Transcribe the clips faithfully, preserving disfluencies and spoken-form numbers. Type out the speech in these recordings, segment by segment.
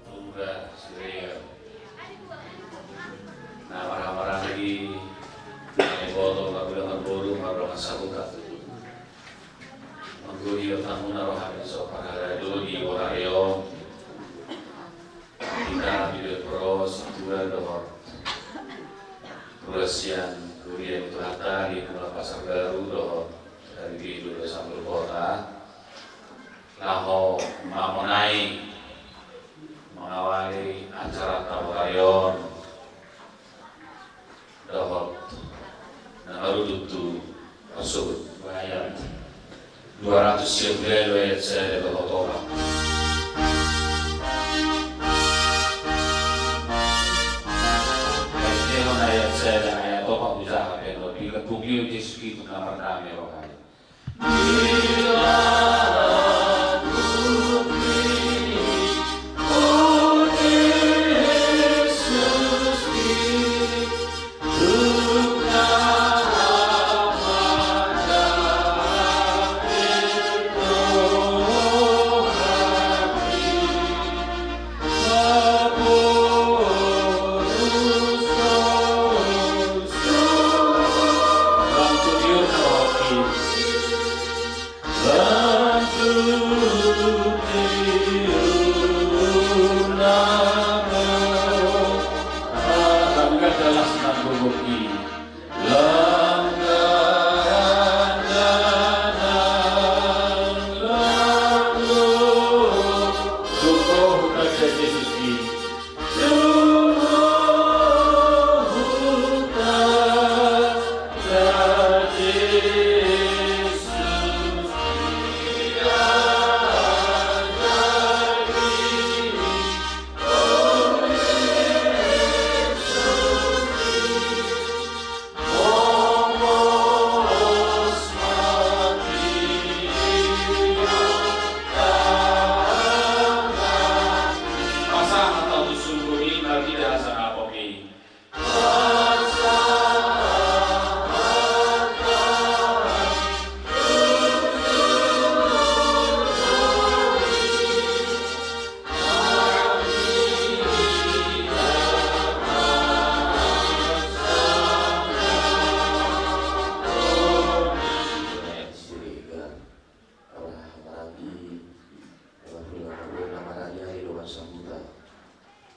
Tumba Siregar. Na marhaha-maranggi, na iboto, parbue marboru, pardongan sahuta. Manggoni do tamuna roha ni so parhalado di boru on. Hita di Bepro, Situa dohot ruas sian huria ni Tuhanta di Mula Pasar Baru dohot dari Bidu dohot Sambul Kota. Laho mamonai mangawali acara ta boru on. Dohot na marudut tu parsogot, ayat dua ratus sia pulu ayat sada dohot opat. Ayat sada, ayat opat, bisa hape no di kepungkil Jesus Kristus na marnami rohani.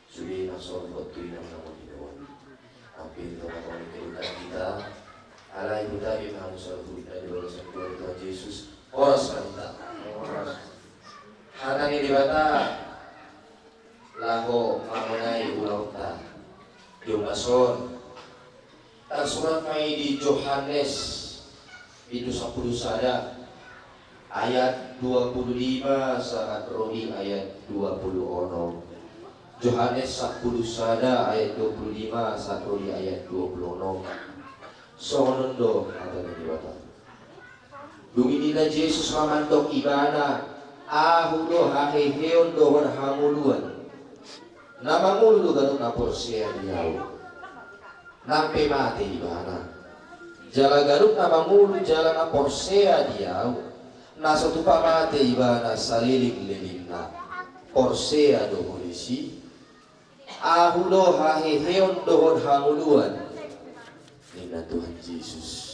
Sude na sorgot tu inang na mangihut. Hampir tu mangihut kehidupan kita. Alai huta di manusia huta di bagasan Tuhan Yesus. Horas ma hita. Hata ni Debata laho mamonai ulaonta di ombas on. Tarsurat ma i di Johannes bindu sampulu sada ayat dua pulu lima sahat ro di ayat dua pulu onom. Johannes sampulu sada ayat dua pulu lima sahat ro di ayat dua pulu onom. Songon on do hata ni Debata. Dung i ninna Jesus ma mandok ibana, Ahu do haheheon dohot hangoluan. Na mangolu do ganup na porsea di Ahu, nang pe mate ibana. Jala ganup na mangolu jala na porsea di Ahu, na so tupa mate ibana saleleng-lelengna, porsea do ho disi. Ahu do haheheon dohot hangoluan, ninna Tuhan Jesus.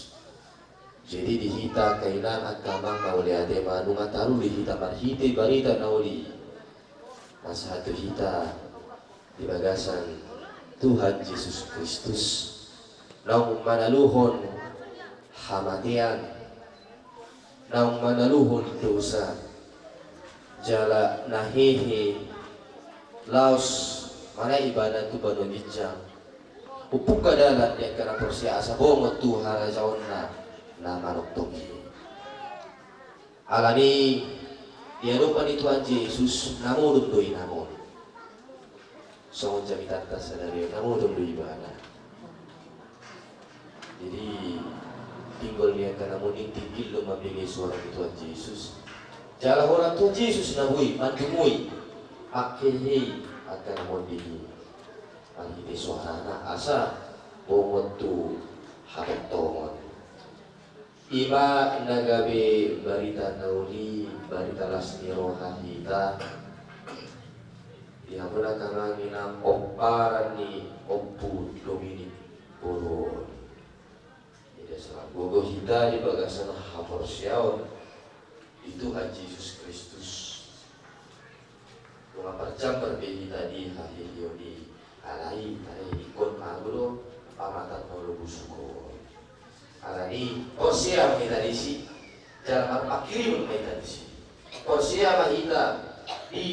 Jadi di hita angka inang angka amang na mauliate, nunga taruli hita marhite barita na uli i, pasahat tu hita di bagasan Tuhan Jesus Kristus, naung manaluhon hamatean, naung manaluhon dosa, jala na hehe laos manaek ibana tu banua ginjang. Umpungka dalan di angka na porsea asa bongot tu harajaonna na manongtong i. Alani i, di adopan ni Tuhan Jesus na modom do inang on. Songon jamitanta sadari on na modom do ibana. Jadi tinggal di angka na munding, tinggal do mambege suara ni Tuhan Jesus. Jala holan Tuhan Jesus na boi mandungoi, manghehe angka na munding i marhite suarana asa bongot tu hatongtongon. I ma na gabe barita na uli, barita las ni roha hita. Di hamuna angka amang inang pomparan ni Ompu Dominik Boru on. Jadi, asa gogo hita di bagasan haporseaon di Tuhan Jesus Kristus. Nunga parjambar be hita di hahihion i, alai tadingkon ma hamu do pamatang na olo busuk on. Alani porsea ma hita disi, jala marpanghirimon ma hita disi. Porsea ma hita di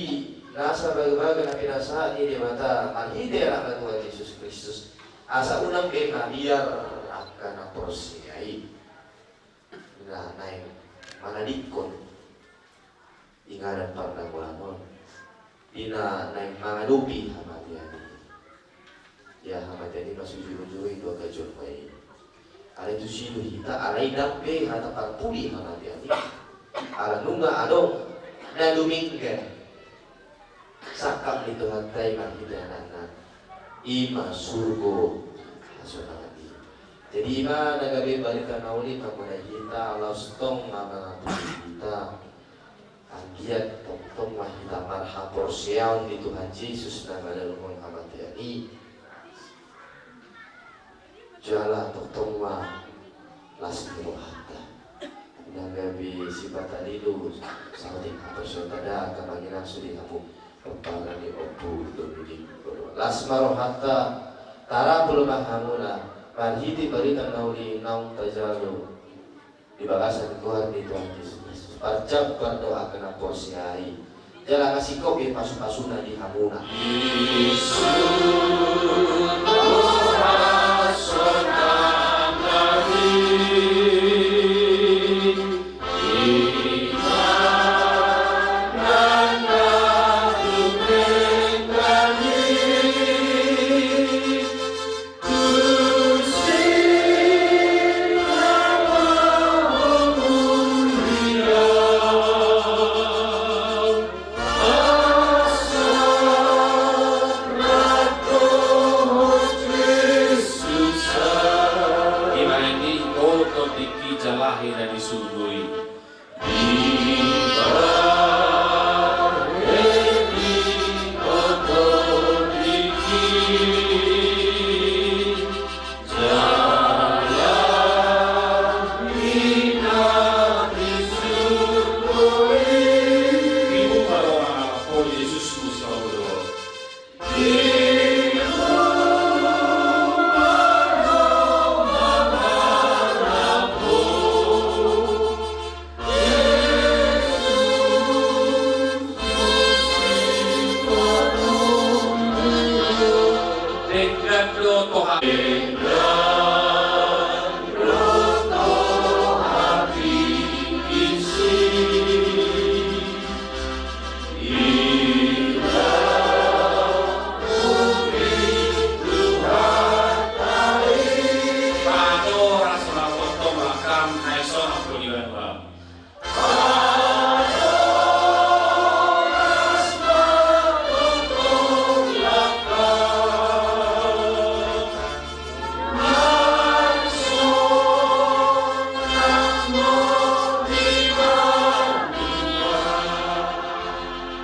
nasa bagabaga na pinasahat ni Debata marhite Anakna Tuhan Jesus Kristus, asa unang be mabiar angka na porsea i na naeng manadingkon inganan pardamulan on, di na naeng mangadopi hamatean i. Ia hamatean i ma sujurujuru i tu angka jolma i. Alai tusi do hita, alai ndang be hata parpudi hamatean i. Ala nunga adong na dumenggan sangkap ni Tuhanta i marhite Anakna i ma surgo hasonangan i. Jadi i ma na gabe barita na uli, mangulahon hita laos tong ma mangapuli hita. Anggiat tongtong ma hita marhaporseaon di Tuhan Jesus na madalohon hamatean i. Jala tongtong ma las ni rohanta. Na gabe sipata lilu saotik haporseaonta da, angka amang inang, sude hamu pomparan ni Ompu Dominik Boru on. Las ma rohanta, tarapul ma hamuna marhite barita na uli naung tajalo di bagasan goar ni Tuhan Jesus Kristus. Parjambar do angka na porsea i. Jala nga singkop be pasupasuna di hamuna. Ima na i, tolong tingki jala hira di surgo i.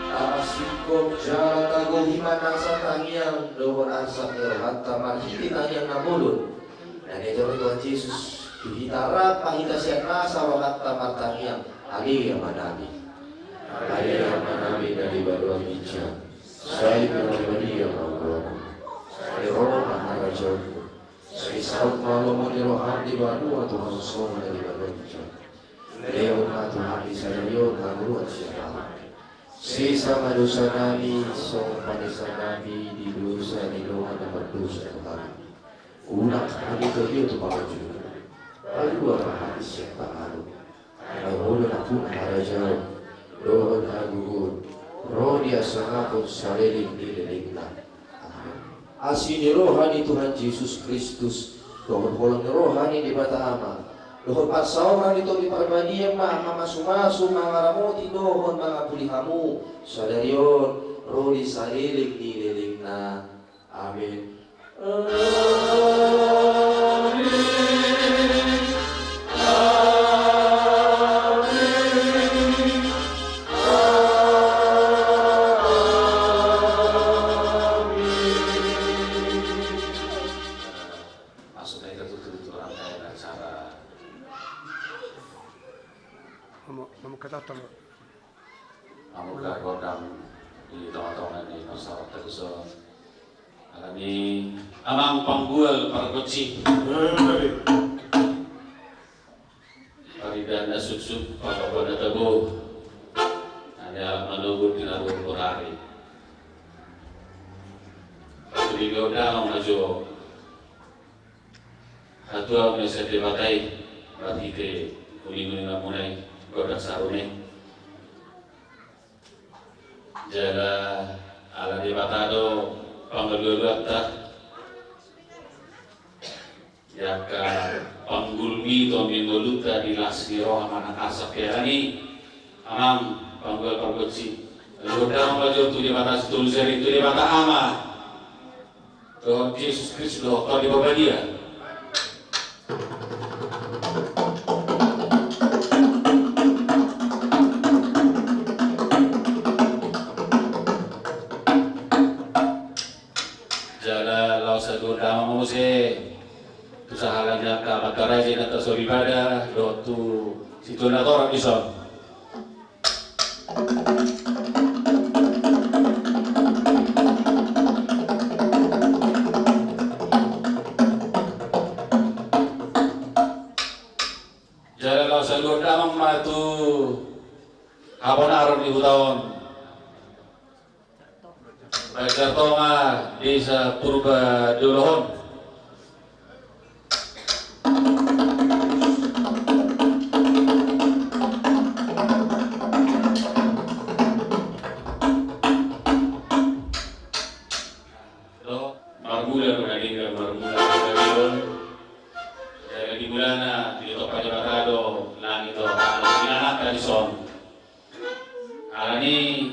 Tapasikop jala tagohi ma nasa tangiang dohot arsak ni rohanta marhite tangiang na bolon. Na niajar ni Tuhan Jesus tu hita, rap ma hita sian nasa rohanta martangiang. Ale Amanami. Ale Amanami na di banua ginjang. Sai pinarbadia ma goarMu. Sai ro ma harajaonMu. Sai saut ma lomo ni rohaM di banua tonga on songon na di banua ginjang. Lehon ma tu hami sadari on hangoluan siapari. Sesa ma dosanami songon panesanami di dosa ni dongan na mardosa tu hami. Unang hami togihon tu pangunjunan. Palua ma hami sian pangago. Ai Ho do nampuna harajaon dohot hagogoon, ro di hasangapon saleleng ni lelengna. Amen. Asi ni roha ni Tuhan Jesus Kristus, dohot holong ni roha ni Debata Ama, dohot parsaoran ni Tondi Parbadia ma mamasumasu, mangaramoti dohot mangapuli hamu sadari on ro di saleleng ni lelengna. Amen. Amen. Mamo, mamo kata tolo. Mamo kata tolo di tonga-tonga ni pasahat tadi so. Alani amang panggual pargonsi. Paridan na suksuk, panggabean na tabo. Alani alat manobur di na ruhut borari. Patuduhon damang ma jo. Hatuaon ni sian Debata i, marhite uninguningan muna i, godang sarupa i. Jala ala Debata do pangalualuanta. Angka panggulmi tu ngolunta di las ni roha manang arsak piala ni amang panggual pargonsi. Godang ma jo tu Debata Sitolu Jari, tu Debata Ama. Dohot Jesus Kristus dohot Tondi Porbadia. Jala laos sahat tu damang muse. Tu sahala ni angka amanta raja, inanta soripada dohot tu situan na torop dison. Jala laos saluhut damang ma tu habonaron ni huta on. Banjar Tonga, Desa Purba Dolohon. Marmula do na denggan, marmula do na denggan. Jala di mulana ditompa Debata do langit dohot tano, di na nangka dison. Alani i,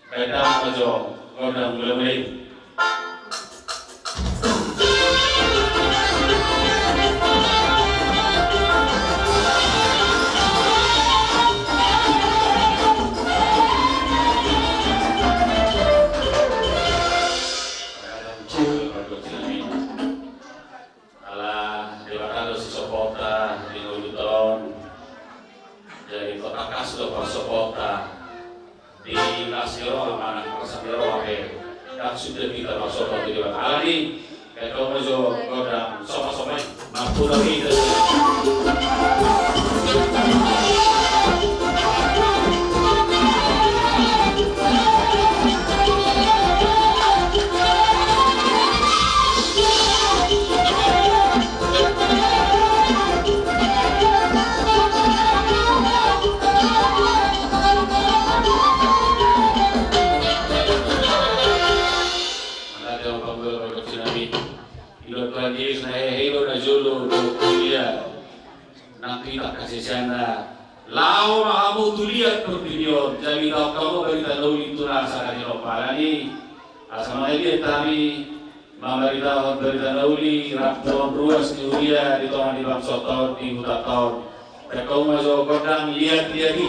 baen damang ma jo gondang mulamula i. Ala Debata do sisombonta di ngolunta on. Jadi tangkas do parsombonta di las ni roha manang arsak ni roha pe. Ndang suda hita marsombon tu Debata. Alani i, baen hamu ma jo gondang somasoma i. Mamputar hita. Mauliate ma panggual pargonsi nami. Didok Tuhan Jesus na hehe i do na jolo dohot mulia. Nang hita angka siseanna, laho ma hamu tu liat portibi on, jamita hamu barita na uli tu na sada ni rompalan i. Asa mangaliat hami mamaritahon barita na uli, rap dohot ruas ni huria di tonga ni bangso on, di huta on. Baen hamu ma jo gondang liat-liat i.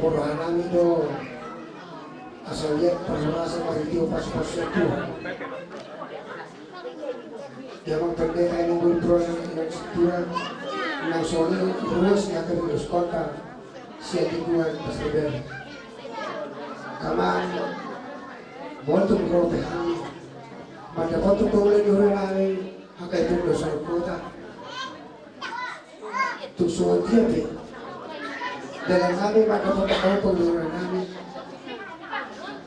Rohanami do asa liat parhorasan marhite pasupasu ni Tuhan. Damang Pendeta, Inang Boru, Inang Pronas, Inang Situmorang, nang songon i ruas ni angka pengurus kota sian lingkungan Pasar Baru. Amang, molo tung ro pe hami mandapothon paula ni huria nami H K I P Dua Solo Kota, tung songon dia pe dalannami mandapothon paula ni huria nami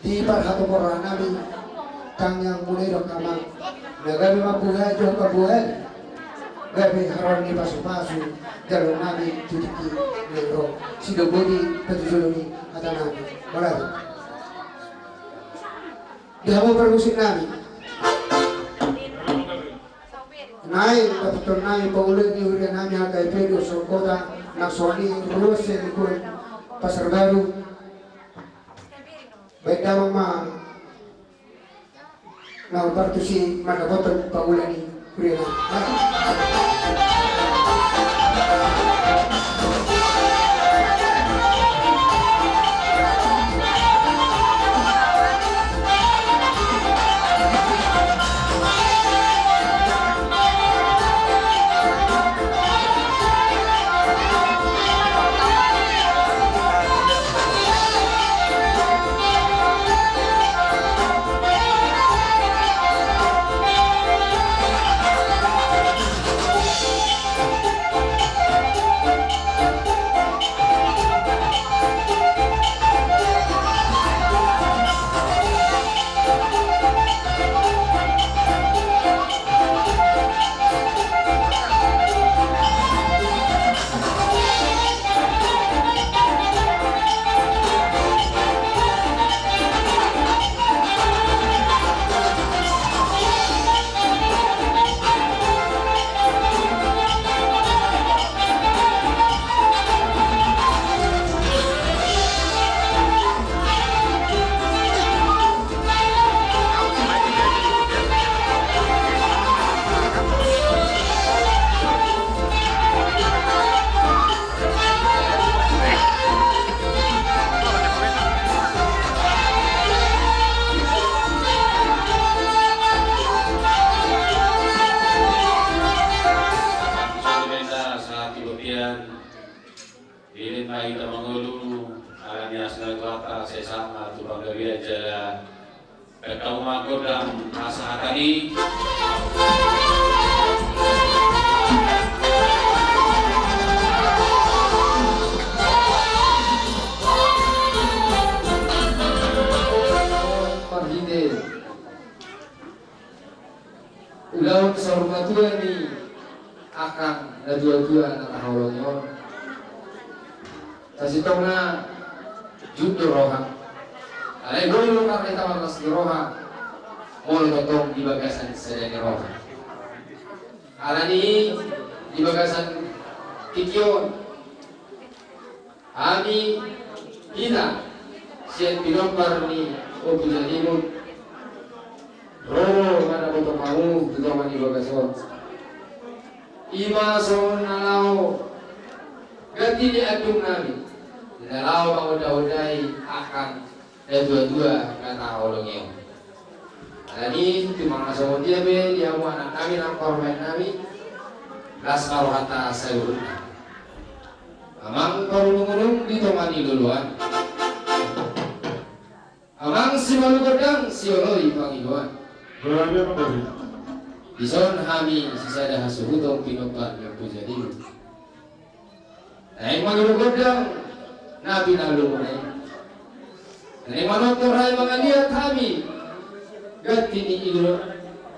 di parhatoporan nami, tangiang muna i do, amang, na gabe mambuhai jo mambuhai, gabe haroro ni pasupasu jaloonnami tu tingki na ro. Sidoboti patujolo ni hatanami. Mauliate. Di hamu parmusiknami, naeng dapothonnami paula ni huria nami H K I P Dua Solo Kota, nang songon i ruas sian lingkungan Pasar Baru. Baen damang ma na hombar tusi mandapothon paula ni huria nami. Sahat di bontean. Dilehon ma hita mangolu, ala ni asa na Tuhanta, sai sanga tu panggabean jala bertemu ma gondang hasahatan i. Marhite ulaon saur matua ni angka natuatua na tahaholongi on, sasintongna jut do roha. Alai boi do karna hita marlas ni roha molo tongtong di bagasan sada ni roha. Alani i, di bagasan tingki on, hami, hita sian pinompar ni Ompu Jadimut, ro do mandapothon hamu tu tonga ni bagas on. I ma songon na laho ganti ni andung nami, na laho manghonda-hondai angka natuatua na tahaholongi on. Alani i, tumangihon songon dia pe di hamu anaknami nang parumaennami, las ma rohanta saluhutna. Amang parulung-ulung di tonga ni loloan, amang simalu gondang sioloi pangidoan. Dison hami sisada hasuhuton pinompar ni Ompu Jadimut. Naeng mangido gondang na pinalumuna i. Naeng manortor hami mangaliat hami ganti ni ido,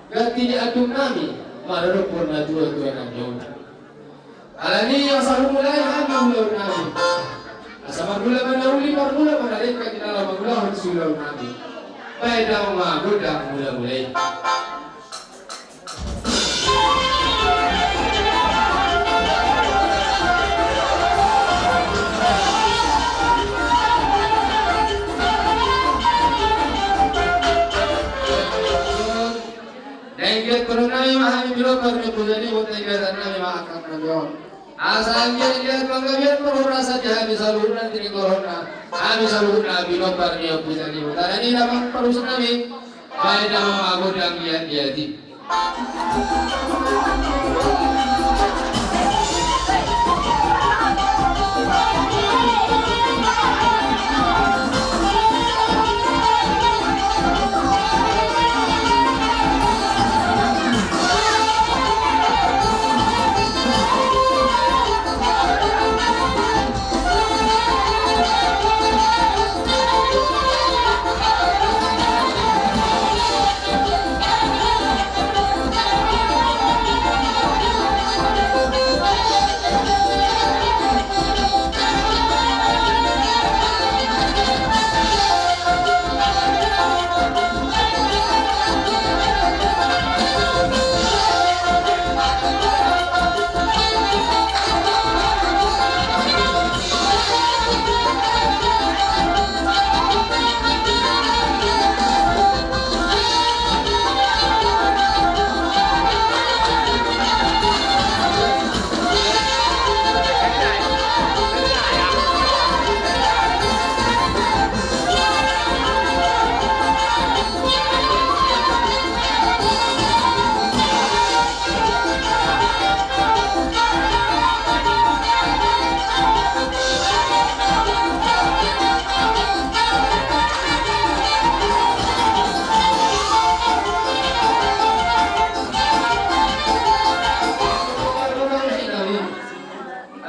ganti ni andung nami maradophon natuatua nami on. Alani i asa humulai hami ulaon nami. Asa marmula ma na uli, marmula ma na denggan di na laho mangulahon siulaon nami. Baen damang ma gondang mula-mula i. Naeng giat tolu nami ma hami pinompar ni Ompu Jadimut, naeng giatan nami ma angka nami on. Asa anggiat-anggiat panggabean ma roha, asa di hami saluhutna, tinggolhon hami saluhutna, pinompar ni ompunta ni Batara Debata, amang parmusik nami. Baen damang ma gondang liat-liat i.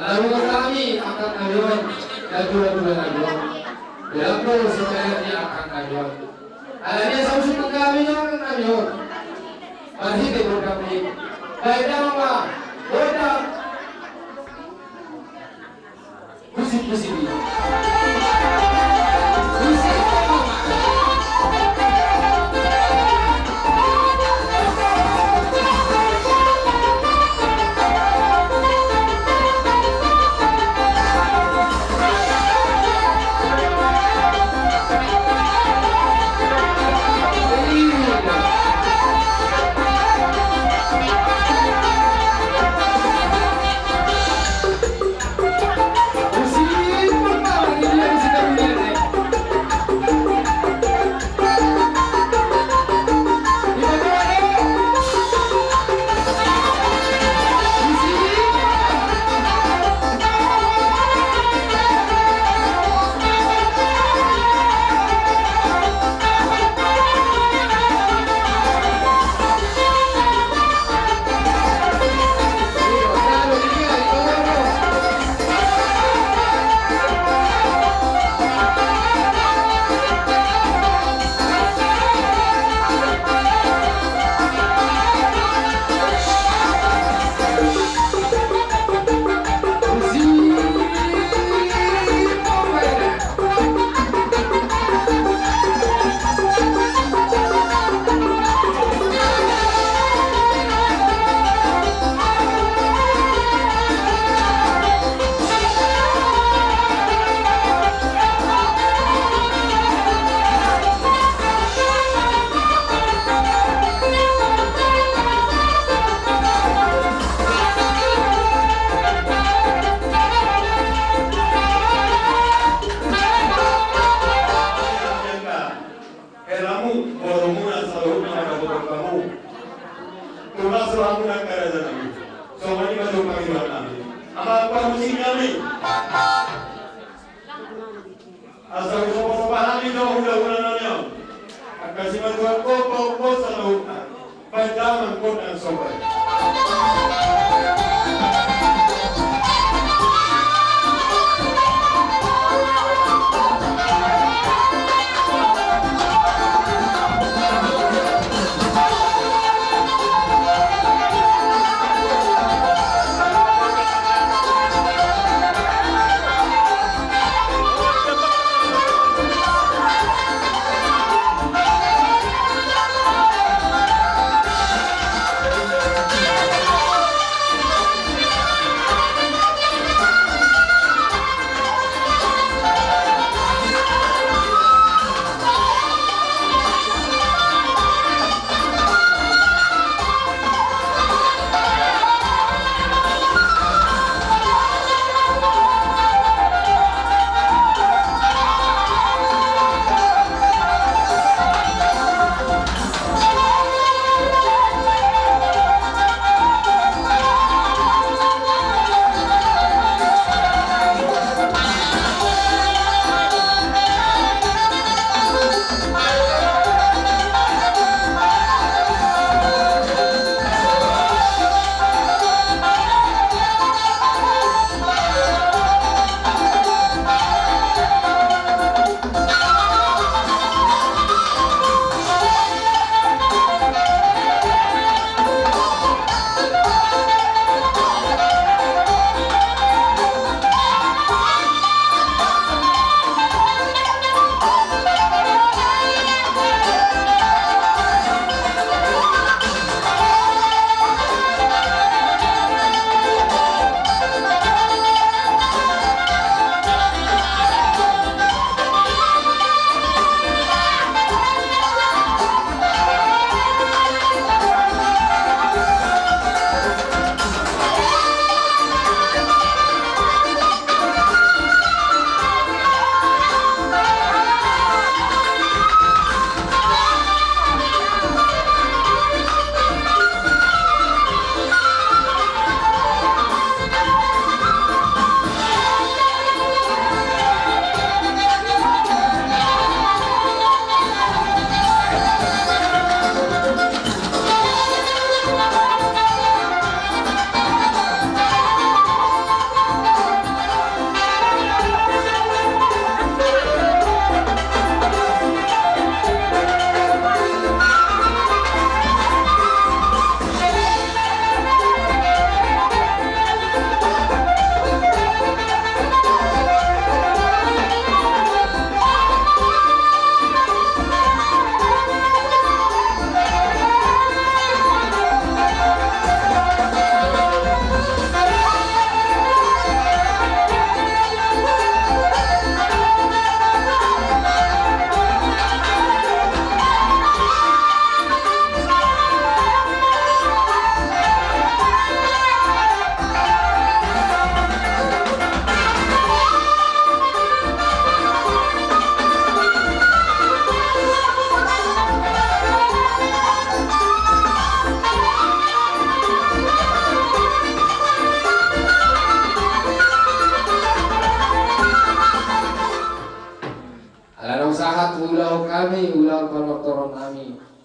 Ala hami angka na dua, na dua, dua na dua. Berapa sebenarnya angka na dua? Ala dia sama suka kami dong, kami dong. Masih di program ini. Baik, nama, program. Musik, musik. Musik. Heramu, borumuna, saluhutna mandapothon hamu. Tunas rohamuna, angka raja nami. Songon i ma jo pangidoan nami. Amang parmusik nami. Asa husopasopa hami do hulahula nami on. Angka simanjujung, pahophop saluhutna. Baen damang gondang somba i.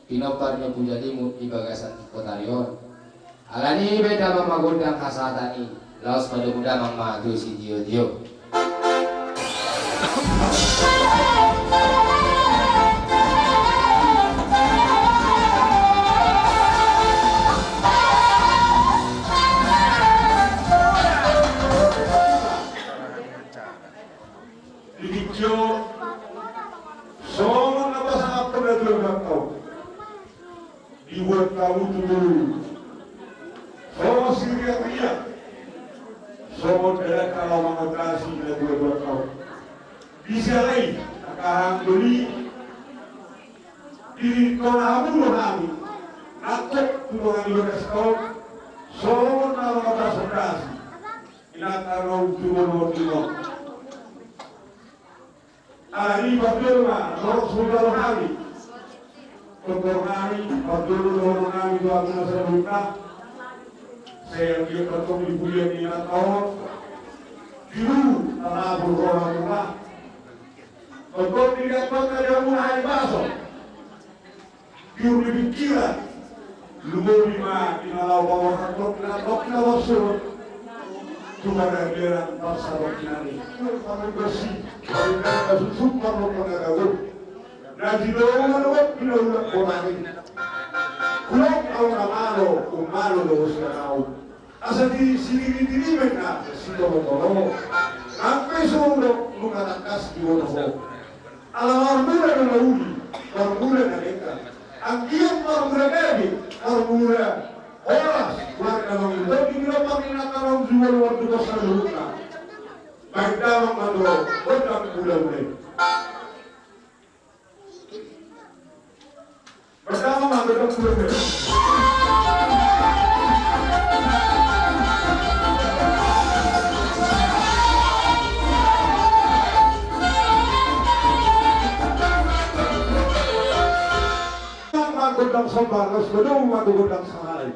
Pinompar ni Ompu Jalimu di bagasan kota on. Alani i baen damang ma gondang hasahatan i, laos padomu damang ma tu sitiotio. Di tingki on songon na pasangap na tuatua. Dibuat hamu tu ngolu songon sirianrian, songon dalan na laho mangondasi na tuatua. Di siala i, angka amang doli, diringkot hamu do hami nangkok tu dongan ni bagas on, songon na laho mangondasi. Inanta naung tu ngolu on. Alani i parjolo ma torop sumba roha nami. Tongtong nami parjolo dohonon nami tu hamu na saluhutna. Sai anggiat tongtong di pudian ni inanta on, di ulu tarapul roha muna. Tongtong di inanta on na di hamuna halipason. Tiur ni pingkiran. Lumobi ma di na laho paborhathon, di na tongtong di na borhathon. Tu pardalan parsatongkinan i. Parmingguan si, parmingguan na susuk, parmingguan na gabe. Na jinomu na dohot di na ulang bonari. Hulong au na malo, umalo do sian au. Asa di siriri-riri ma inna sitolotolo. Nang pe so hudok nunga tangkas diboto ho. Ala marmula do na uli, marmula na denggan. Anggiat marmula gabe, marmula horas, marga mangido di nilompa ni na kalang jual waktu kos saluhutna. Baik damang ma tu gondang mula-mula i. Baik damang ma tu gondang mula-mula i. Gondang somba, laos gondang sahari.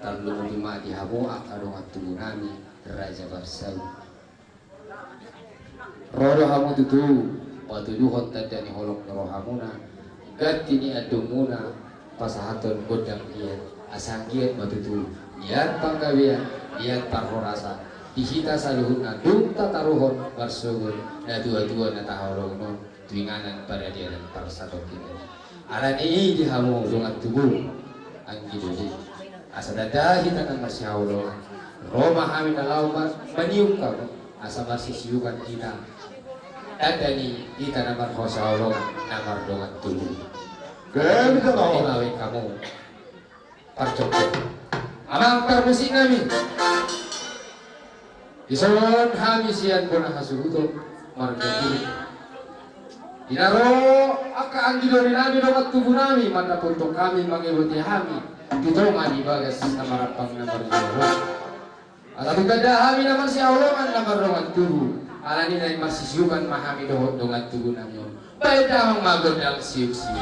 Tarlumobi ma di hamu angka dongan tubu nami Raja Barsau. Ro do hamu tutu patuduhon tanda ni holong ni rohamuna, ganti ni andungmuna, pasahathon gondang liat, asa anggiat ma tutu liat panggabean, liat parhorasan di hita saluhutna, dung tataruhon marsogot natuatua na tahaholongi on tu inganan paradianan parsatongkinan. Alani i di hamu dongan tubu, anggi doli, asa tanda hita na marsihaholongan, ro ma hami na laho ma-, maniuk hamu, asa marsisiukan hita. Tanda ni hita na marsihaholongan, na mardongan tubu. Gabe tau. Ima baen hamu parjongkon. Amang parmusik nami. Dison hami sian bona hasuhuton marga Giri. Di na ro angka anggi doli nami, dongan tubu nami, mandapothon hami, mangiboti hami di tonga ni bagas na marampang na marjual. Asa tanda hami na marsihaholongan, na mardongan tubu. Alani na i marsisiukan ma hami dohot dongan tubu nami on. Baen damang ma gondang siuksiuk.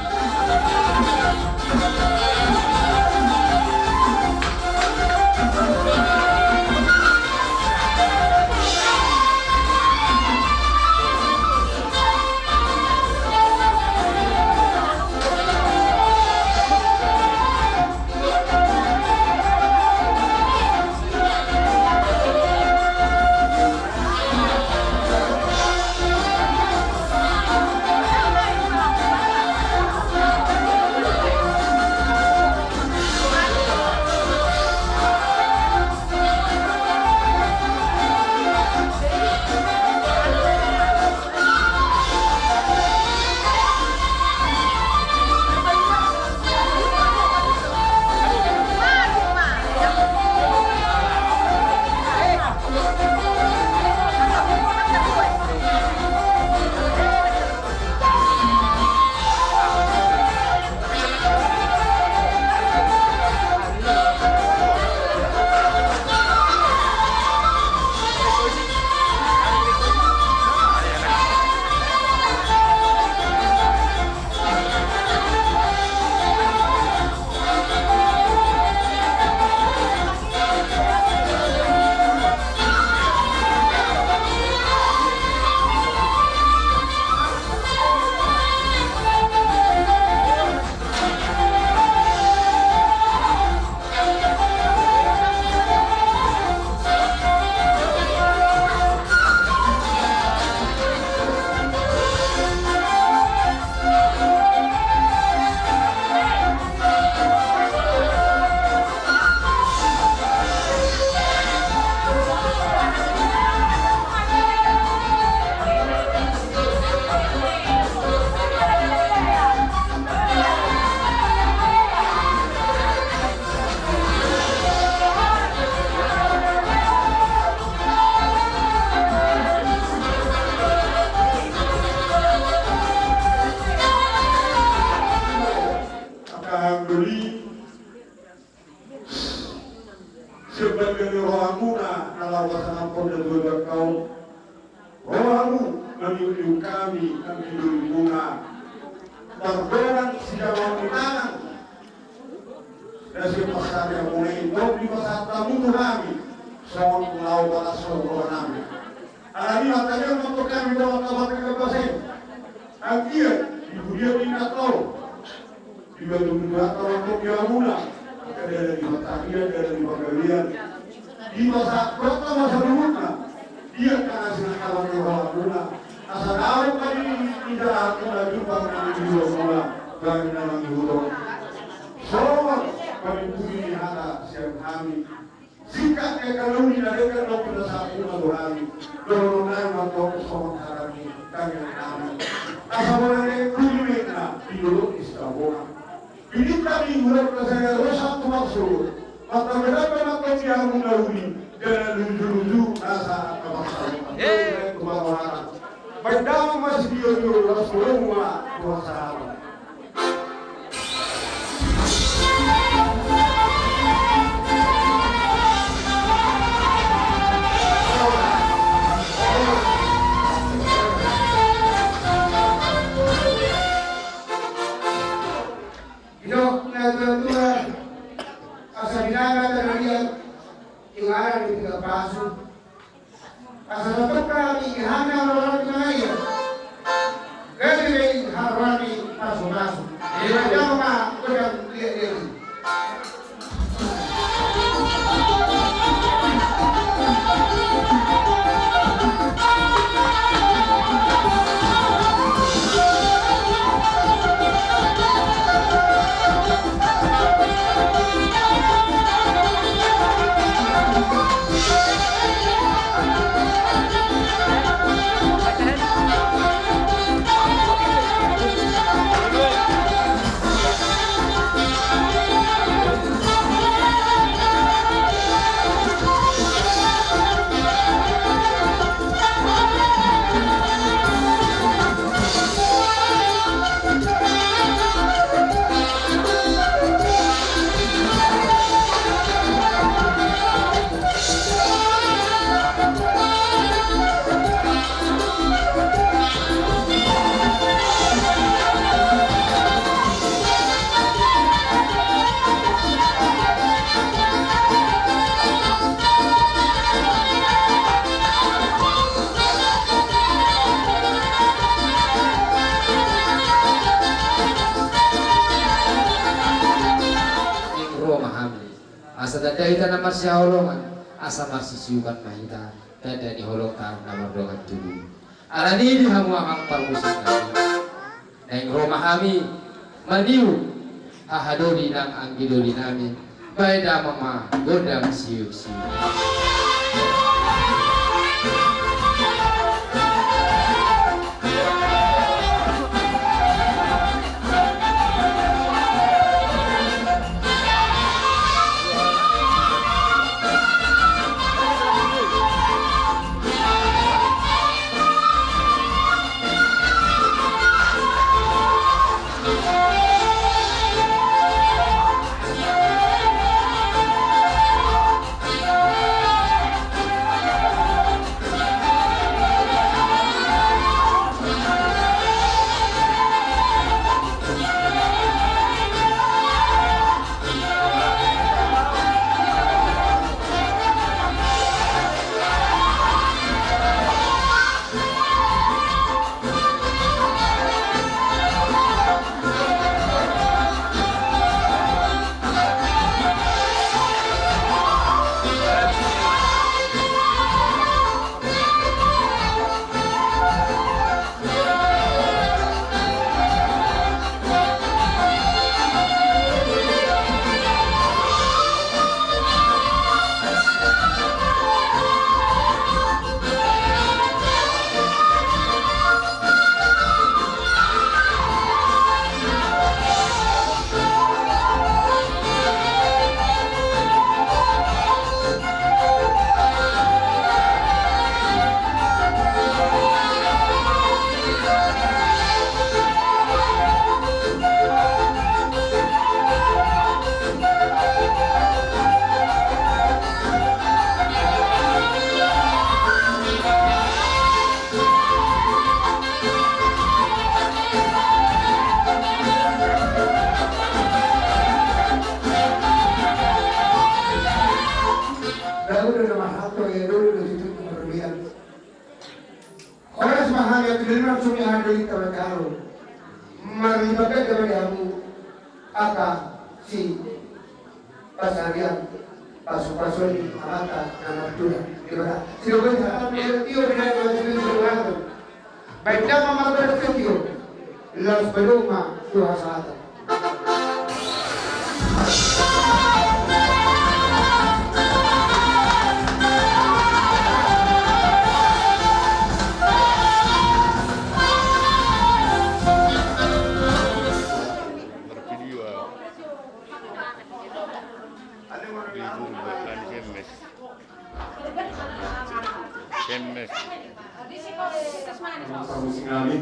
Angka anggi doli, sian balian ni rohamuna na laho pasahathon na dua bangkaon. Rohamu maniuk-iuk hami, anggi dolimuna. Pardongan sijamaon ni tangan. Na sian parsariamuna i tong dipasahat hamu tu hami songon laho palas rohanami. Alani i ma tangihon ma tong hami dohot angka bangka na basa i. Anggiat di pudian ni na tau. Di batu batu angka rongkong di hamuna, angka dalan di pansarian, dalan di panggabean. Dipasahat Tuhanta ma saluhutna di angka na sinangkalan ni rohamuna. Asa naung ma di, di jahatmuna jumpang na di rohamuna, baen na mangihut on. Songon panimpuli ni hata sian hami. Singkat ni angka na uli na denggan dohot pinasahatmuna tu hami, dohononnami ma tong songon hata ni tangiangnami. Asa bona ni angka uli ma inna di dolok ni Sitabona. Pinta ma di hulahula sadia ro sahat tu marsogot. Martamba-tamba ma tong di hamuna uli, jala luju-luju nasa angka marsahat. Baen damang ma sitio-tio, laos holong ma tu hasahatan. Didok na tua-tua, asa binanga tano liat, inganan di tinggal pasu. Asa tongtong hami di hami na marorot di mangaia. Gabe be i harorot ni pasu-pasu. Iya. Jama ma godang liat Marsihaholongan, asa marsisiukan ma hita, tanda ni holongta na mardongan tubu. Alani i di hamu amang parmusik nami, naeng ro ma hami maniu hahadoli nang anggi doli nami, baen damang ma gondang siuksiuk. Dao do na marhalto, ia dao do na tutu marroian. Horas ma hami, atu dali ma songon i hami doli tahu tahu. Marlipat ganda ma di hamu angka si pasarian, pasupasu ni amanta na martua. Di mana? Sidoboi hata, tio, binaen ma, sidoboi hata. Baen damang ma, martua, tio. Laos padomu ma tu hasahatan. Parmusik nami.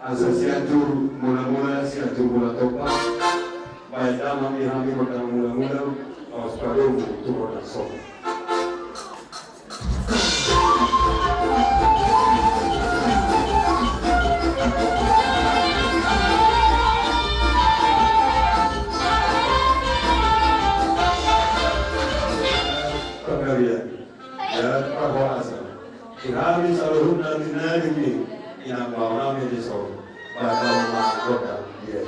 Asa Sianjur Mula-mula, Sianjur Mula Topa. Baen damang di hami gondang mula-mula, laos padomu tu gondang sopo. Panggabean dan parhorasan di hami saluhutna, di na denggan ni inang bao nami dison. Baen damang ma gondang dia.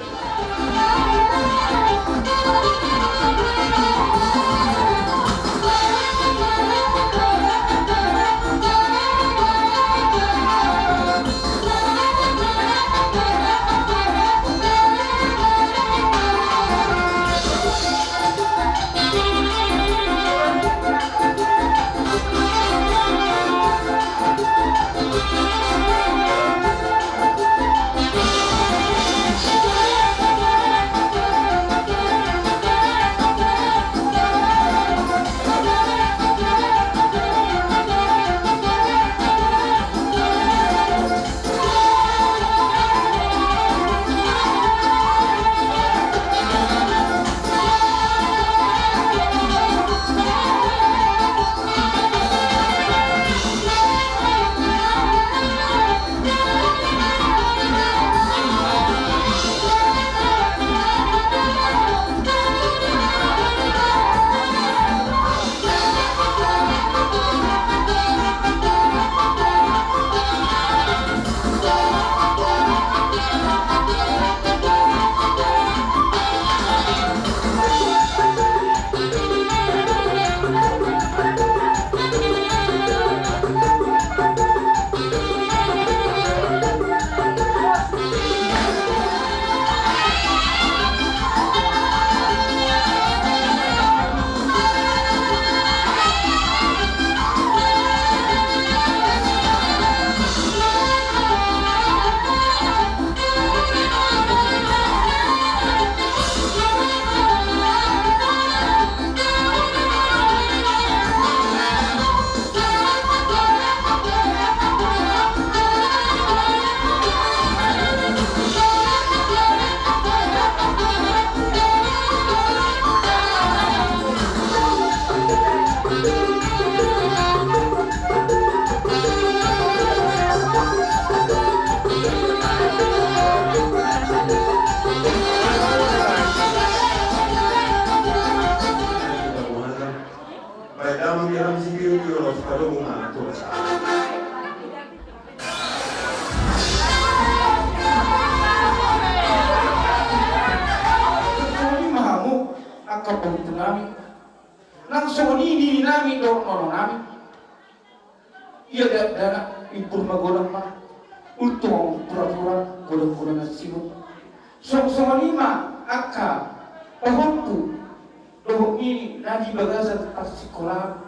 Padomu ma tu rasa. Songon i ma hamu angka pahompu nami. Nang songon i nini nami dohot nono nami. Ia dakdanak, impur ma godang ma. Untung pura-pura godang-godang na sibuk. Songon-songon i ma angka pahompu dohot nini na di bagasan parsikolaan.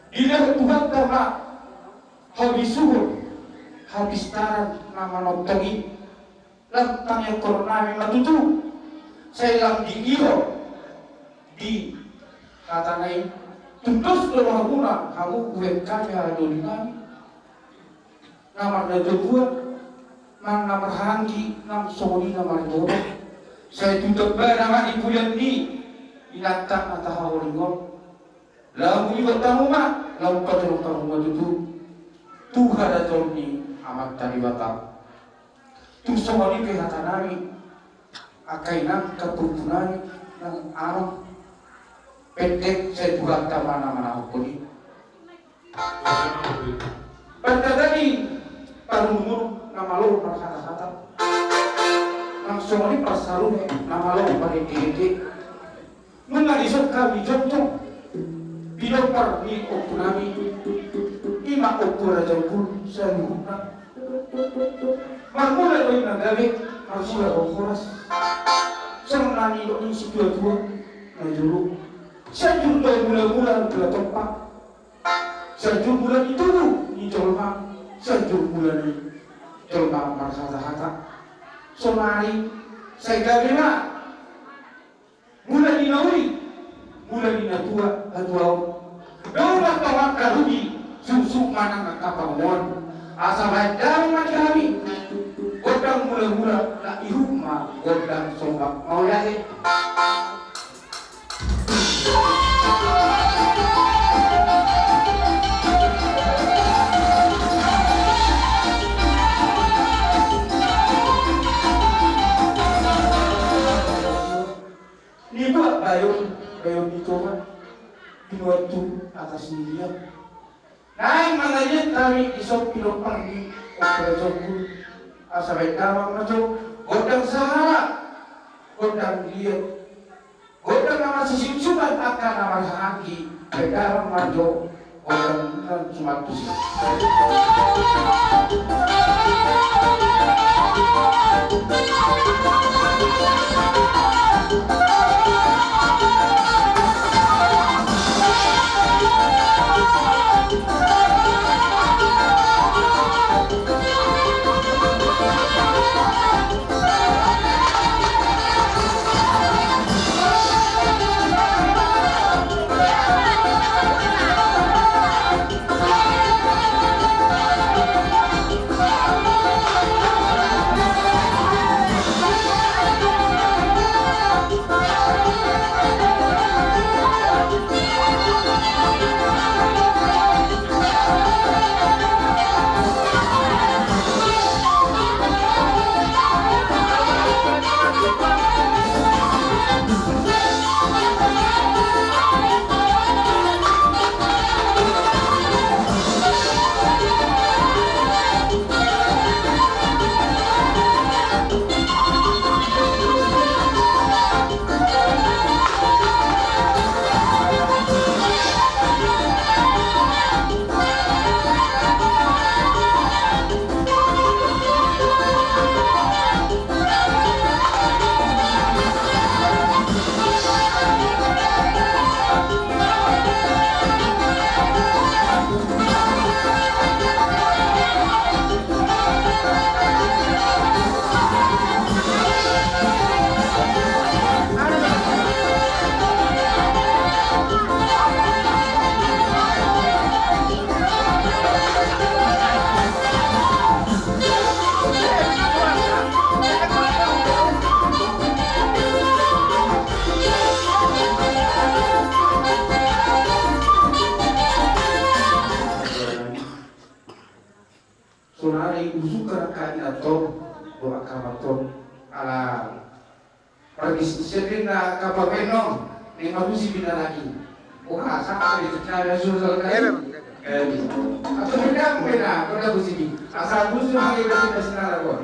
Dilehon Tuhanta ma habisuhon, hapistaran na manongtong i. Lam tangiangkon nami ma tutu, sai lam diiho di hatana i. Tung dos do rohamuna hamu, umbahen hami angka doli nami na mardatua-tua, nang na marhahaanggi, nang songon i na mariboto. Sai tu tambana ma di bulan ni inanta na tahaholongi on. Lamu igot hamu ma, lamu patolong hamu ma tutu tu harajaon ni Amanta Debata. Tung songon i pe hata nami, angka inang, angka pahompu nami, nang amang, pendek sai Tuhanta ma na manahophon i. Pantagani parulumur na malo marhata-hata, nang songon i parsarune na malo marende-ende. Nunga dison hami jongjong, pinompar ni ompu nami, i ma Ompu Raja Ompul saluhutna. Marmula do i na gabe, marmula do horas. Songon na nidok ni situa-tua na jolo, Sianjur do mula-mula, mula tompa. Sianjur mula ni tubu ni jolma, Sianjur mula ni jolma marhata-hata. Sonari sai gabe ma mula ni na uli, mula ni na tua, hatuaon. Dao ma tong angka rugi, suksuk ma nang angka pangomoan. Asa baen damang ma di hami gondang mula-mula, na ihut ma gondang sombak. Mauliate. Nibuat bayon, bayon ni Toba, binuat tu atas ni dia. Naeng mangaliat hami dison pinompar ni Ompu Raja Ompul, asa baen damang ma jo gondang sahala, gondang liat, gondang na masisungsungan angka na marhahaanggi, baen damang ma jo gondang na sumantusi. Sonari husungkun angka inanton dohot angka amanton, ala parbisnis sendiri na angka pamenon, naeng marusi bina lagi. Wah, sama di sana sudah selesai. Atau tidak mungkin lah, kau dah busidi. Asal busuk hal itu tidak senang lah kau.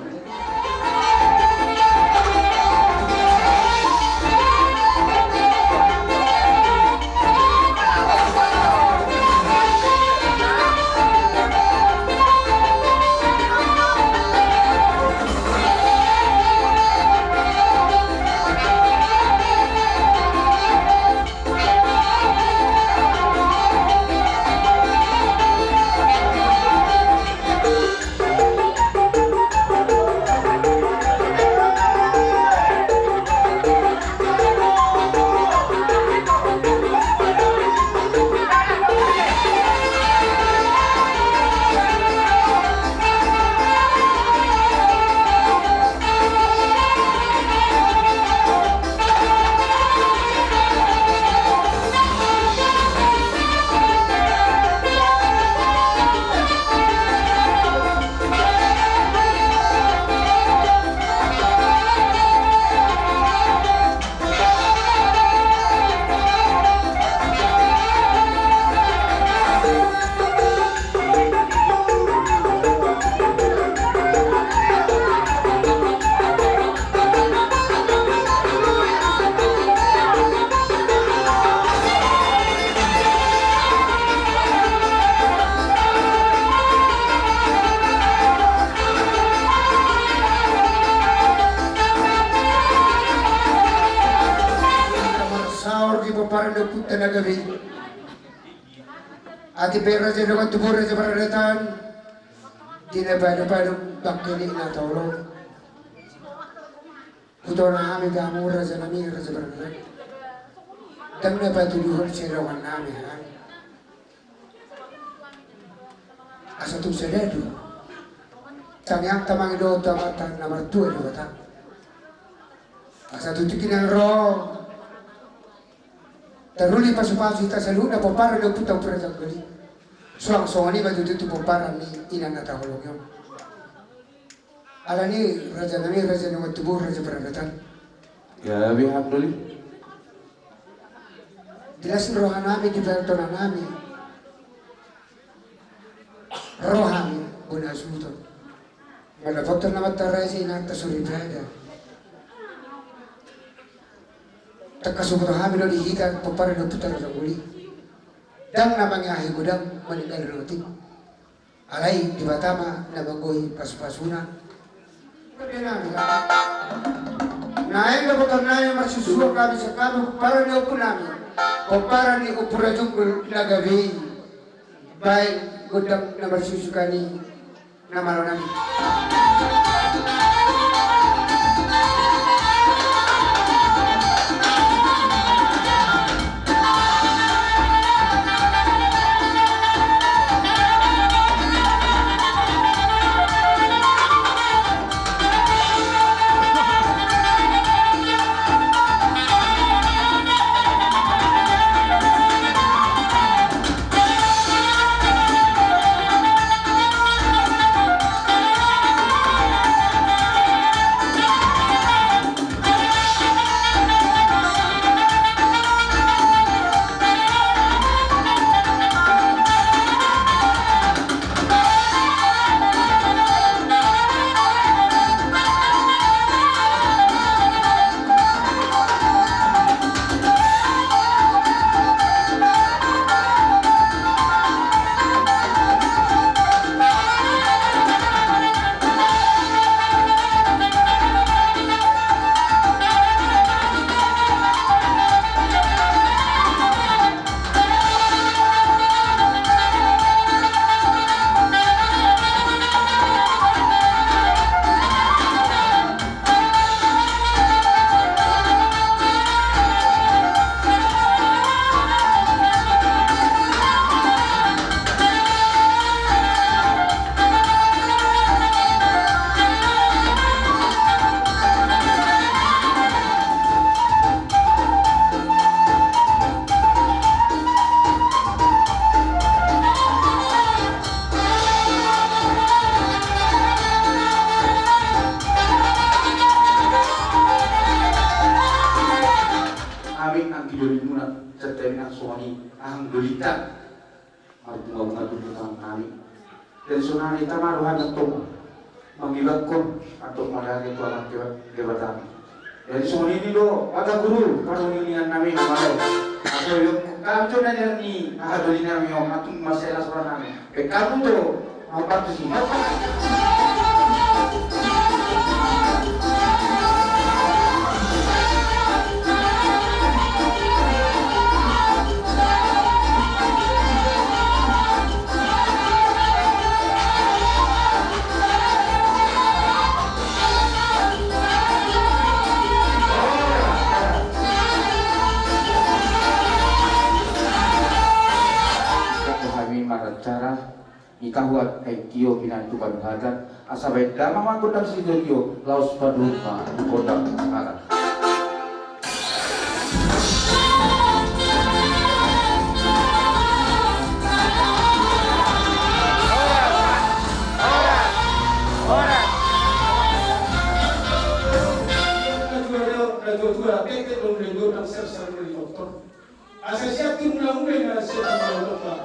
Saor di pomparan ni ompunta na gabe i. Atik pe raja dongan tubu, raja paradaton, di na padupaduhon bangke ni na taoloi. Hutona hami tu hamu raja nami, raja paradaton. Ndang na patuduhon sian dongan nami hami. Asa tung sada do tangiangta mangido tu Amanta na martua Debata, asa tu tingki na naeng ro taruli pasupasu hita saluhutna pomparan ni ompunta Ompu Raja Jonggol i. Suang songon i ma tutu tu pomparan ni inanta na taoloi on. Alani i raja nami, raja dongan tubu, raja paradaton. Gabe hami doli. Di las ni roha nami, di pardonganan nami, ro hami bona hasuhuton mandapothon amanta raja, inanta soripada. Tangkas huboto hami do di hita pomparan ni ompunta Raja Jonggol i, ndang na mangeahi godang maninggalhon otik. Alai Debata ma na manggohi pasupasuna. Naeng dapotan nami marsusuan hami sian hami pomparan ni ompu nami, pomparan ni Ompu Raja Jonggol na gabe i. Baen gondang na marsusuan i, na malo nami. Hami anggi dolimuna, jatami nang songon i anggi dolinta. Marpungu ma tu tangan nami. Jadi sonari tama rohana tong mangibakkon antong mauliate tu Amanta Debata. Jadi songon i do hata guru, parungiungion nami na malo. Asa yo, kanco na jadi ni aha doli nami on, antong marsela sora nami. Pe kanco do, mambantu si. Hami maracara. Ni tahu ai tio pinantukan hata, asa baen damang ma gondang sitio-tio, laos padohot ma gondang sahara. Asa siap tu mula-mula na siap tu mula-mula.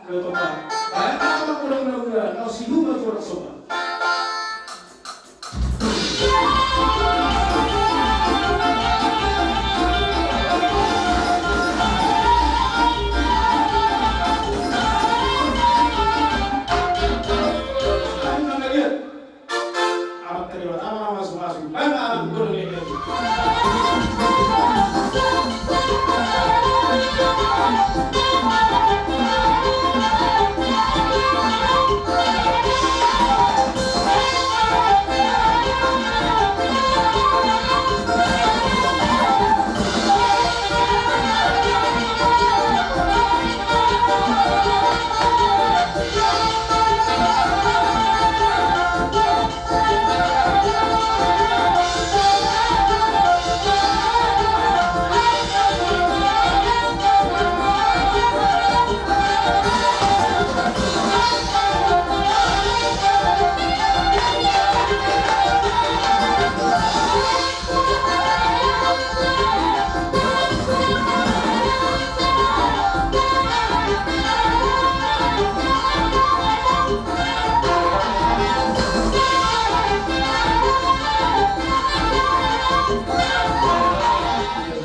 Mula-mula. Baen ma mula-mula, na siap tu mula-mula. Amat tadi pertama masuk-masuk. Mana anak gunung ini?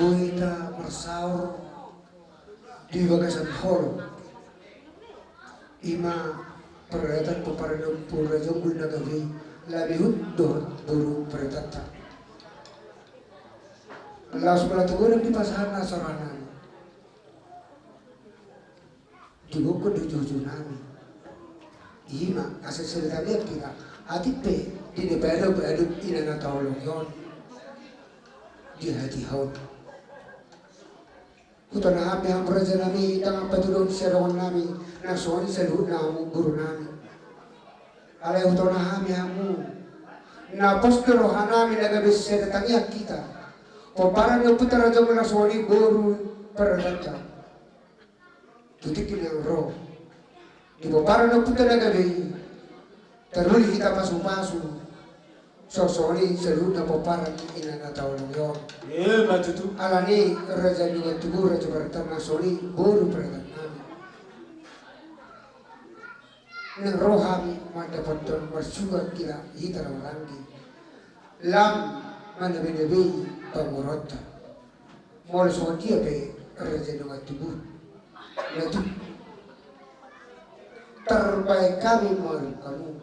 Hita marsaor di bagasan holong. Ima paradaton pomparan ni ompu Raja Onggun na gabe i, laos huhut dohot boru paradanta. Laos molo tu godang dipasahat na so rohanami, digokhon do juhujunami. Ima asa seletan ia kita, atik pe di na paadop-adop ina na taolong i on di hatiha on. Hutona hami hamu rajanami, ndang patudahon siadongannami, na songon i saluhutna hamu borunami. Alai hutona hami hamu, na pos do rohanami na gabe sada tangiang hita. Pomparan ni ompunta Raja Onggun na songon i boru paradanta. Tu tingki na ro di pomparan ni ompunta na gabe i, taruli hita pasu-pasu. Songon i saluhutna pomparan ni ina na taolong i on. Ima tutu. Alani raja ni dongan tubu, raja paradanta na songon i boru paradanta nami. Naeng ro hami mandapothon marsuga hita, hita na maranggi. Lam manabe-nabe i pamoruonta. Molo songon dia pe raja ni dongan tubu, na tung tarbaen hami molo hamu.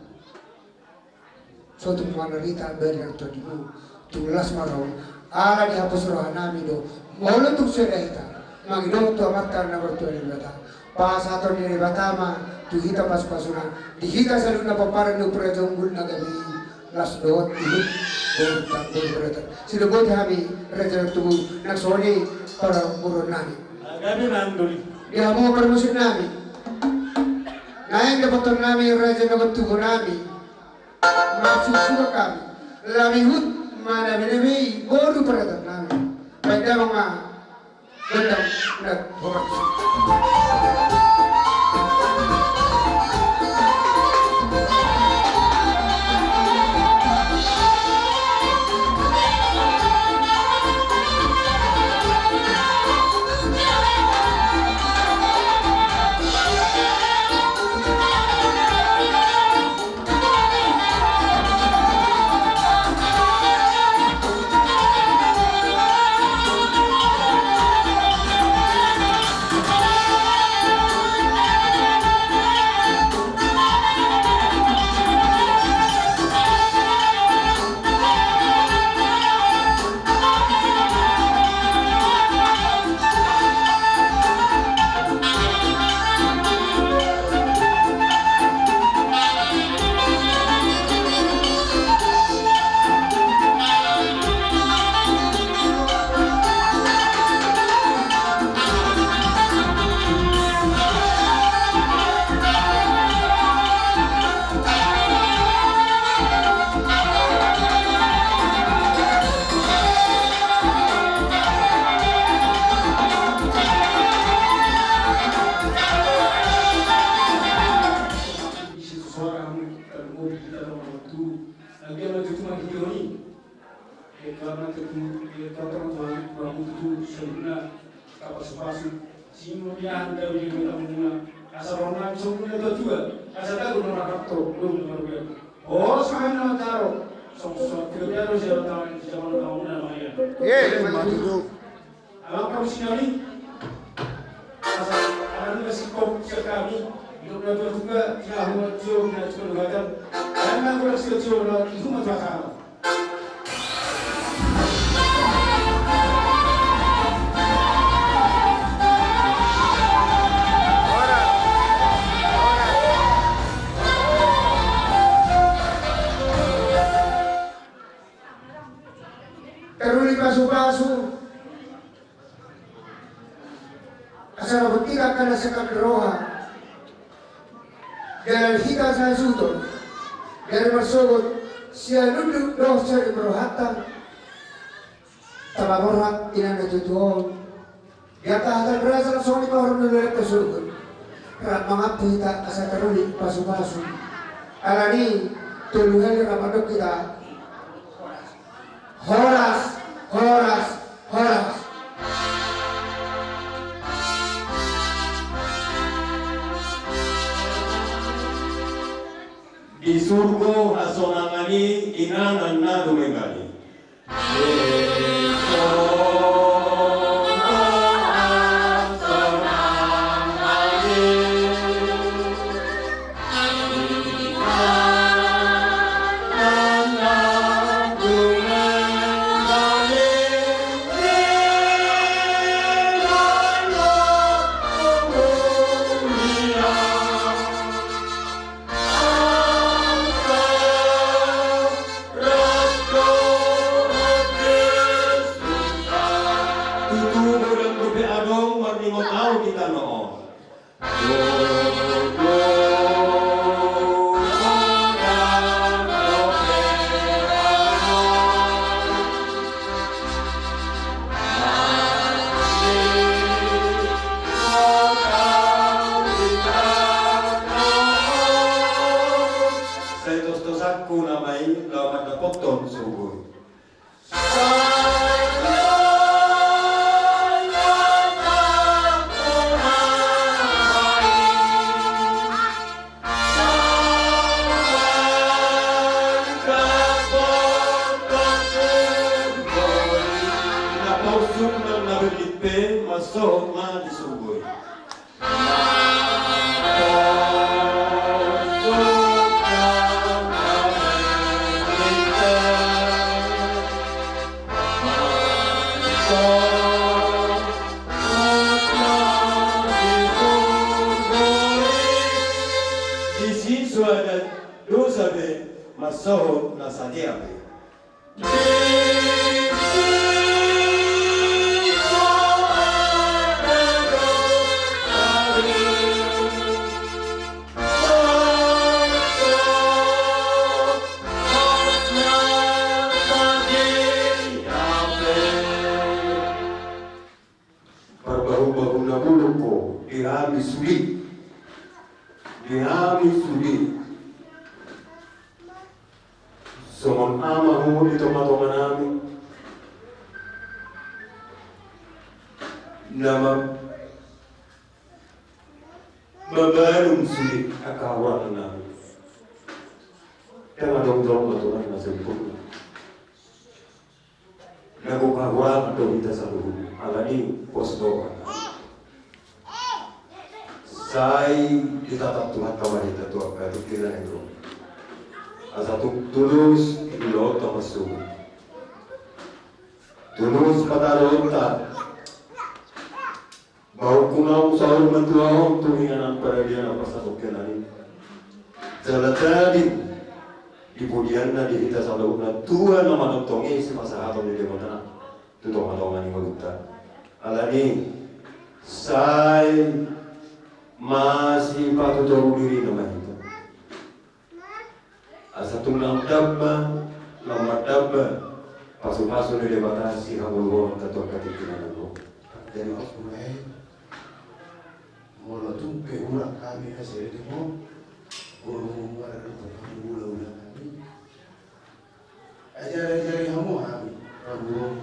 So tung manarita baen nang tondimu, tung las ma roha. Ala dihapus rohanami do molo tung sada hita mangido tu Amanta na martua Debata. Pasahaton ni Debata ma tu hita pasu-pasuna, di hita saluhutna pomparan ni ompu Raja Onggun na gabe i, laos dohot di hita boru paradanta. Sidok boti hami raja ni dongan tubu, nang songon i para boruonnami. Gabe nang doli. Di hamu parmusiknami, naeng dapothonnami raja ni dongan tubunami. Marsuga-suga hami, lam huhut manabe-nabe i boru paradanta nami. Baen damang ma gondang na horas. Tutu, di kota Tuhan, kurang tutu, sebenarnya, kapasupasu, simu dia, anda, ujung, ujung, ujung, asa ronang, sungguh, tua, tua, asa tahu, nomor kartu, nomor, nomor, nomor. Oh, sahana, taro, song, song, tiga, tiga, siapa tahu, siapa tahu, nama, ya. Ye, mati, tuh. Alam kami sinali. Asa, alam nasi kop siap kami. Hidup na tua juga, ya, hua cio, na tua dua kan. Dan na kurang sia cio, na itu mah tua kan. Taruli pasu-pasu. Asa na boti angka na sangkap ni roha. Jala hita sasuhut. Jala marsogot. Sian unduk dohot sian rohanta. Taba borhat inang na tutu on. Di angka hata berasal songon i pahoron ni leleng pasogot. Rap mangampu hita asa taruli pasu-pasu. Alani tolu hali rap mandok hita. Horas, horas, horas. Di surgo hasonangan i inganan na dumenggan i. Tutu godang dope adong marningot au di tano on. Sai tos-tosanku nama i laho mandapothon surgo i. Na pausung nang na berlin pe, marsohot ma di surgo i. Disi so ada dosa be, marsohot na sadia pe. Parbahu-bahu na bolon ho di hami sude. Di hami sude. Songon ama ho di tonga-tonga nami. Na ma-, mambangun sude angka hahurangan nami. Ndang adong jolma Tuhan na sempurna. Na gok hahurangan do hita saluhutna, alani pos do. Sai ditatap Tuhanta ma hita tu angka tingki na nian. Asa tung tulus di ulaonta marsogot. Tulus ma tadohonta. Bahen hami saur matua on tu inganan paradian na parsatongkinan i. Jala tading di pudianna di hita saluhutna tua na manongtong i sipasahaton ni Debata tu tonga-tonga ni ngolunta. Alani sai masipatutoru dirina ma hita. Asa tung na mandamba, na mandamba pasu-pasu ni Debata sihaholongonta tu angka tingki na naeng ro. Jadi, molo tung pe hurang hami asa i, demo, molo muara do hami ula-ula hami. Ajari-ajari hamu hami, hamu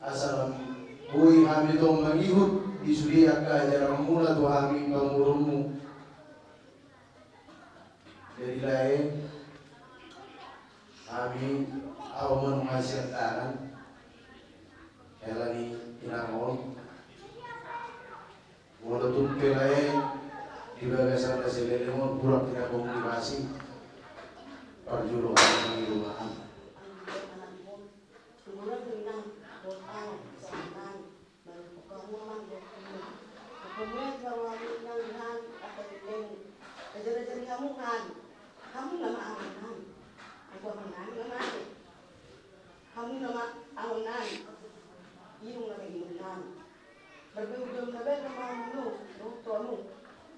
Asa boi hami tong mangihut di sude angka ajaranmuna tu hami pamoruonmu. Jadi lae, hami ahu manungasian tangan hela ni inang on. Molo tung pe lae di bagasan na saleleng on hurang hinamotimasi parjolo hami mangido maaf. Tumurang tu inang, botang, samanang, baru pokokmu amang botang. Pokokmu ya tuang wali inang di hami, apa di lemu. Ajar-ajari hamu hami. Hamu nama angan hami. Aku amang nami nama ade. Hamu nama angan nami. Inang nama inang nami. Marbahen ujung na baen nama hamu, dohot tu hamu.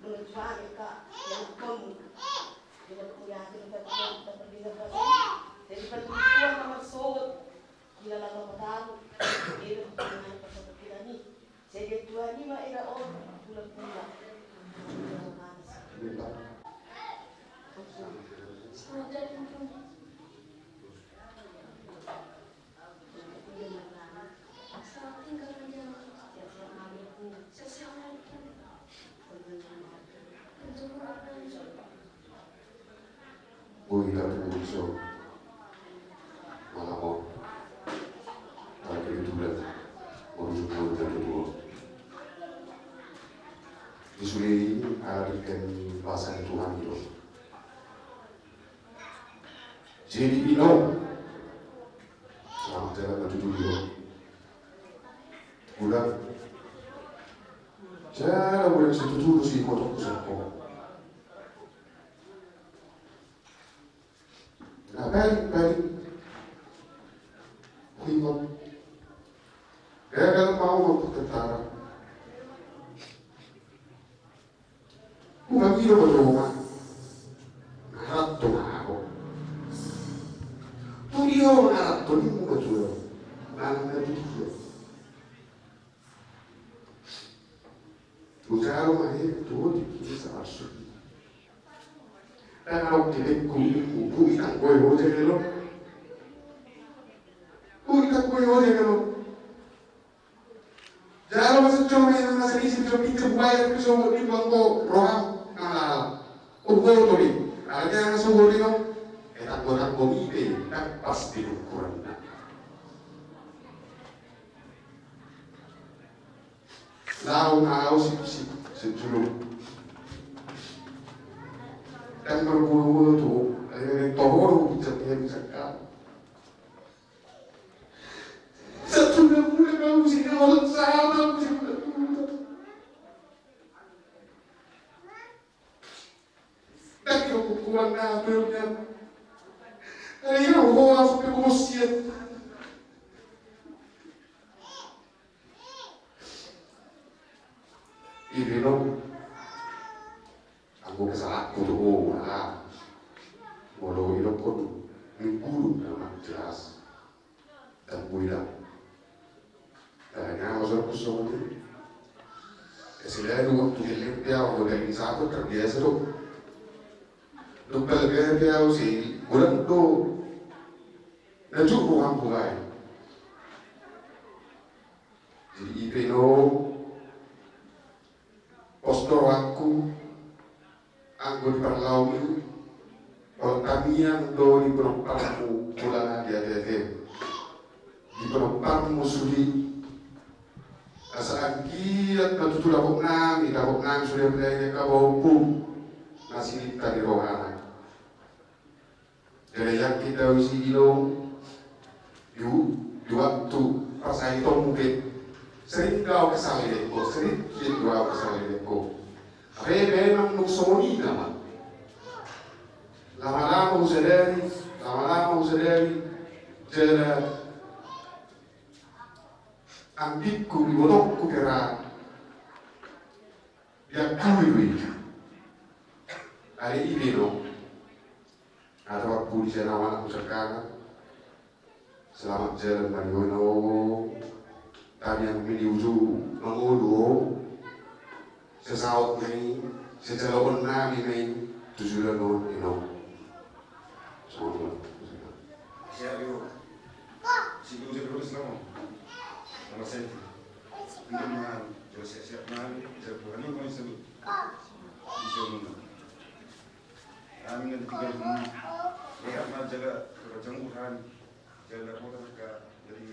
Molo tu hami angka ianakhonmu. Jadi pardenggan bahasa. Jadi pardenggan na marsogot. Gila laga matamu. Jadi pardenggan bahasa pikiran ni. Jadi Tuhan ni ma ira on. Pula-pula. Boi tapuji so malam on. Ala kebetulan, molo jumpa dengan ketua. Di sude i ala denggan ni basa ni Tuhan i do. Jadi inong, selamat jalan na tutu do. Godang. Jala godang situtu do si ipotongku sangko. Na paling-paling huingot. Gagal ma au mampertentara. Humangido ma tu ho ma. Mangaranto ma ahu. Tu dia ho mangaranto, nimmu ma tu dia ho. Manang na tu dia. Hujalo ma he tu ho tingki ni saparsu. Ndang adong tibengku, nimmu, boi tanggoi ho jala. Boi tanggoi ho jala. Jala masa cuma yang masa di sini, so pintu buaya, tapi so di bangko roham, ngalala. Uboto do i. Ala dia nga so uboto i no. E tanggo-tanggo i pe, ndang pas di ukuranna. Laho ma au sipsip, sipsip. Ndang marboto-boto tu ho, ala dia toho do, bincang dia, bincang ka. Satu na mula kau sini, orang sana, aku sini. Ndang didok hukuman na tuirnya. Ala ia ho langsung pe kubusian. Ipe no. Anggo kesalahanku tu ho, ala. Molo idokkon, ninggulung nama jelas. Ndang boi da. Ndang na masalah kusongon i. Kasi lalu waktu geleng pe au, anggo daging sapi terbiasa do. Dung balga pe au si godang do. Na jujur rohangku baen. Jadi ipe no. Pos do rohangku, anggo di parlaom i, olo tangiang do di pinomparmu, mulana di ateatem. Di pinomparmu sude. Asa anggiat ma tutu dapot nami, dapot nami sude, pinaingan ka baombom na sininta di rohana. Jadi yang kita usi ilong, di, di waktu parsahit on mungkin sering kau kesal di ho, sering kau kesal di ho. Tapi memang nuk songon i nama. Lama-lama husadari, lama-lama husadari, jala ambikku, ibotongku kera, biar kau ibu. Ada ide dong. Atau aku di sana anak misalkan selamat jalan ma nion. Tadi yang mini uju mangolu. Sesaut ni sejalawan nami main tujuan on ino. Selamat. Ya, yuk. Si Guru Jendral selamat. Inda ma jala sehat-sehat ma hami, jala Tuhan i ma i saluhut. Di son ma. Hami na tinggal di sini. Sehat ma jala terjangkau hami. Jala kota mereka jadi